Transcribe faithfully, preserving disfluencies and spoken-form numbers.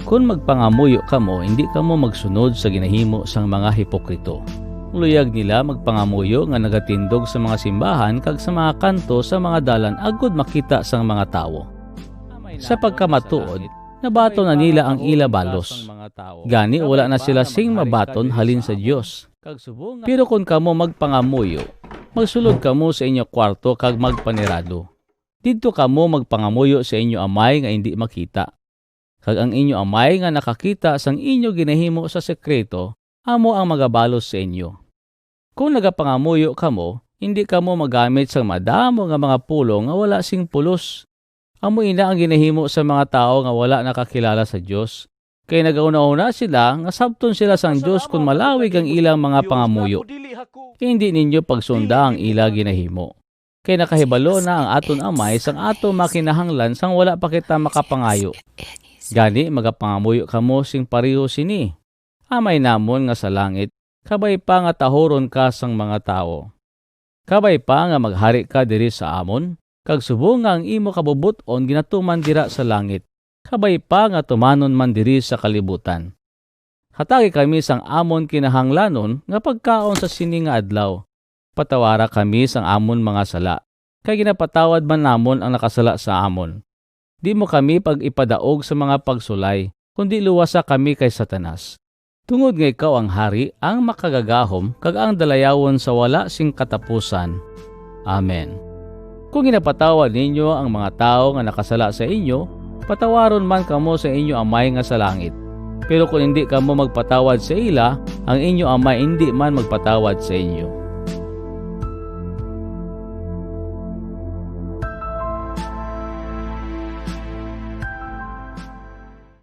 Kon magpangamuyo kamo, indi kamo magsunod sa ginahimo sang mga hipokrito. Luyag nila magpangamuyo nga nagatindog sa mga simbahan kag sa mga kanto sa mga dalan agod makita sang mga tawo. Sa pagkamatuod, nabaton na nila ang ila balos. Gani, wala na sila sing mabaton halin sa Dios. Pero kon kamo magpangamuyo, magsulod kamo sa inyo kwarto kag magpanirado. Didto kamo magpangamuyo sa inyo Amay nga indi makita. Kag ang inyo Amay nga nakakita sang inyo ginahimo sa sekreto, amo ang magabalos sa inyo. Kon nagapangamuyo kamo, indi kamo magamit sang madamo nga mga pulong nga wala sing pulos. Amo ina ang ginahimo sa mga tawo nga wala nakakilala sa Dios, kay nagahunahuna sila nga sabton sila sang Dios kon malawig ang ilang mga pangamuyo. Indi ninyo pagsunda ang ila ginahimo, kay nakahibalo na ang aton Amay sang aton mga kinahanglan sang wala pa kita makapangayo. Gani, magapangamuyo kamo sing pareho sini: Amay namon nga sa langit, kabay pa nga tahuron ka sang mga tawo. Kabay pa nga maghari ka diri sa amon, kag subong nga ang imo kabubot-on ginatuman dira sa langit, kabay pa nga tumanon man diri sa kalibutan. Hatagi kami sang amon kinahanglanon nga pagkaon sa sini nga adlaw. Patawara kami sang amon mga sala, kay ginapatawad man namon ang nakasala sa amon. Di mo kami pag-ipadaog sa mga pagsulay, kundi luwasa kami kay Satanas. Tungod nga ikaw ang Hari, ang Makagagahom, kag ang Dalayawon sa wala sing katapusan. Amen. Kon ginapatawad ninyo ang mga tawo nga nakasala sa inyo, patawaron man kamo sa inyo Amay nga sa langit. Pero kon indi kamo magpatawad sa ila, ang inyo Amay indi man magpatawad sa inyo.